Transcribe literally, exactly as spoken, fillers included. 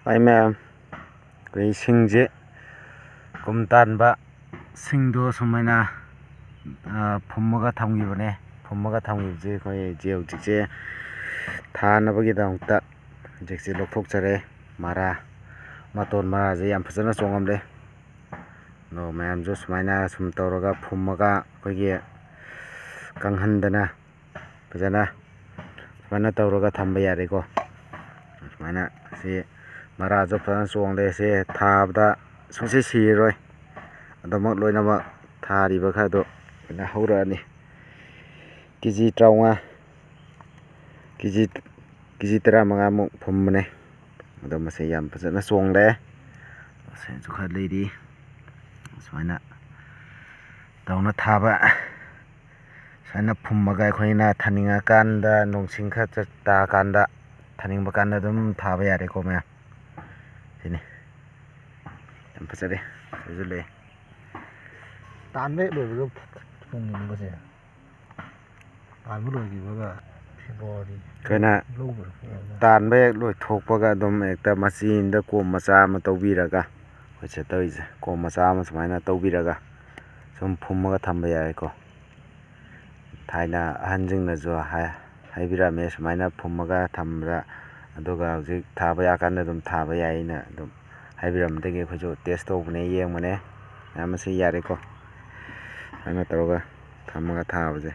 ꯍꯥꯏ ꯃꯌꯥꯝ, ꯑꯩꯈꯣꯏ ꯁꯤꯡꯁꯦ ꯀꯨꯝ ꯇꯥꯟꯕ ꯁꯤꯡꯗꯣ ꯁꯨꯃꯥꯏꯅ, ꯑ, ꯐꯨꯝꯃꯒ ꯊꯝꯈꯤꯕꯅꯦ꯫ ꯐꯨꯝꯃꯒ ꯊꯝꯈꯤꯕꯁꯦ ꯑꯩꯈꯣꯏ ꯍꯧꯖꯤꯛ ꯍꯧꯖꯤꯛꯁꯦ ꯊꯥꯅꯕꯒꯤꯗꯃꯛꯇ ꯍꯧꯖꯤꯛꯁꯦ ꯂꯧꯊꯣꯛꯆꯔꯦ꯫ ꯃꯔꯥ, ꯃꯇꯣꯟ ꯃꯔꯥꯁꯦ ꯌꯥꯝ ꯐꯖꯅ ꯆꯣꯡꯉꯝꯂꯦ꯫ ꯑꯗꯣ ꯃꯌꯥꯝꯁꯨ ꯁꯨꯃꯥꯏꯅ ꯁꯨꯝ ꯇꯧꯔꯒ ꯐꯨꯝꯃꯒ ꯑꯩꯈꯣꯏꯒꯤ ꯀꯪꯍꯟꯗꯅ ꯐꯖꯅ ꯁꯨꯃꯥꯏꯅ ꯇꯧꯔꯒ ꯊꯝꯕ ꯌꯥꯔꯦꯀꯣ꯫ ꯁꯨꯃꯥꯏꯅ ꯁꯤ ꯃꯔꯥꯁꯨ ꯐꯖꯅ ꯆꯣꯡꯂꯦ꯫ ꯁꯤ ꯊꯥꯕꯗ ꯁꯨꯡꯁꯤ ꯁꯤꯔꯔꯣꯏ꯫ ꯑꯗꯨꯃꯛ ꯂꯣꯏꯅꯃꯛ ꯊꯥꯔꯤꯕ ꯈꯔꯗꯣ ꯂꯣꯏꯅ ꯍꯧꯔꯛꯑꯅꯤ꯫ ꯀꯦ ꯖꯤ ꯇꯔꯥꯃꯉꯥ, ꯀꯦ ꯖꯤ, ꯀꯦ ꯖꯤ ꯇꯔꯥꯃꯉꯥꯃꯨꯛ ꯐꯨꯝꯕꯅꯦ꯫ ꯑꯗꯣ ꯃꯁꯤ ꯌꯥꯝ ꯐꯖꯅ ꯆꯣꯡꯂꯦ꯫ ꯃꯁꯤꯁꯨ ꯈꯔ ꯂꯩꯔꯤ꯫ ꯁꯨꯃꯥꯏꯅ ꯇꯧꯅ ꯊꯥꯕ꯫ ꯁꯨꯃꯥꯏꯅ ꯐꯨꯝꯃꯒ ꯑꯩꯈꯣꯏꯅ ꯊꯥꯅꯤꯡꯉꯀꯥꯟꯗ, ꯅꯣꯡꯁꯤꯡ ꯈꯔ ꯆ-, ꯇꯥꯀꯥꯟꯗ, ꯊꯥꯅꯤꯡꯕ ꯀꯥꯟꯗ ꯑꯗꯨꯝ ꯊꯥꯕ ꯌꯥꯔꯦꯀꯣ ꯃꯌꯥꯝ꯫ ꯁꯤꯅꯤ꯫ ꯌꯥꯝ ꯐꯖꯔꯦ꯫ ꯐꯖꯁꯨ ꯂꯩ꯫ ꯇꯥꯟꯕ ꯍꯦꯛ ꯂꯣꯏꯕꯒ ꯐꯨꯝꯕꯁꯦ꯫ ꯇꯥꯟꯕ ꯂꯣꯏꯈꯤꯕꯒ ꯐꯦꯕ꯭ꯔꯨꯋꯥꯔꯤ ꯑꯩꯈꯣꯏꯅ ꯂꯧꯕ꯭ꯔꯥ ꯐꯦꯕ꯭ꯔꯨꯋꯥꯔꯤꯗ? ꯇꯥꯟꯕ ꯍꯦꯛ ꯂꯣꯏꯊꯣꯛꯄꯒ ꯑꯗꯨꯝ ꯍꯦꯛꯇ ꯃꯆꯤ ꯑꯃꯗ ꯀꯣꯝ ꯃꯆꯥ ꯑꯃ ꯇꯧꯕꯤꯔꯒ, ꯑꯩꯈꯣꯏ ꯁꯦ ꯇꯧꯔꯤꯁꯦ, ꯀꯣꯝ ꯃꯆꯥ ꯑꯃ ꯁꯨꯃꯥꯏꯅ ꯇꯧꯕꯤꯔꯒ ꯁꯨꯝ ꯐꯨꯝꯃꯒ ꯊꯝꯕ ꯌꯥꯏꯀꯣ꯫ ꯊꯥꯏꯅ ꯑꯍꯟꯁꯤꯡꯅꯁꯨ ꯍꯥꯏ-, ꯍꯥꯏꯕꯤꯔꯝꯃꯦ, ꯁꯨꯃꯥꯏꯅ ꯐꯨꯝꯃꯒ ꯊꯝꯕꯗ, ꯑꯗꯨꯒ ꯍꯧꯖꯤꯛ ꯊꯥꯕ ꯌꯥꯀꯥꯟꯗ ꯑꯗꯨꯝ ꯊꯥꯕ ꯌꯥꯏꯅ ꯑꯗꯨꯝ ꯍꯥꯏꯕꯤꯔꯝꯕꯗꯒꯤ ꯑꯩꯈꯣꯏꯁꯨ ꯇꯦꯁ ꯇꯧꯕꯅꯦ, ꯌꯦꯡꯕꯅꯦ꯫ ꯃꯌꯥꯝ ꯑꯁꯤ ꯌꯥꯔꯦꯀꯣ, ꯁꯨꯃꯥꯏꯅ ꯇꯧꯔꯒ ꯊꯝꯃꯒ ꯊꯥꯕꯁꯦ꯫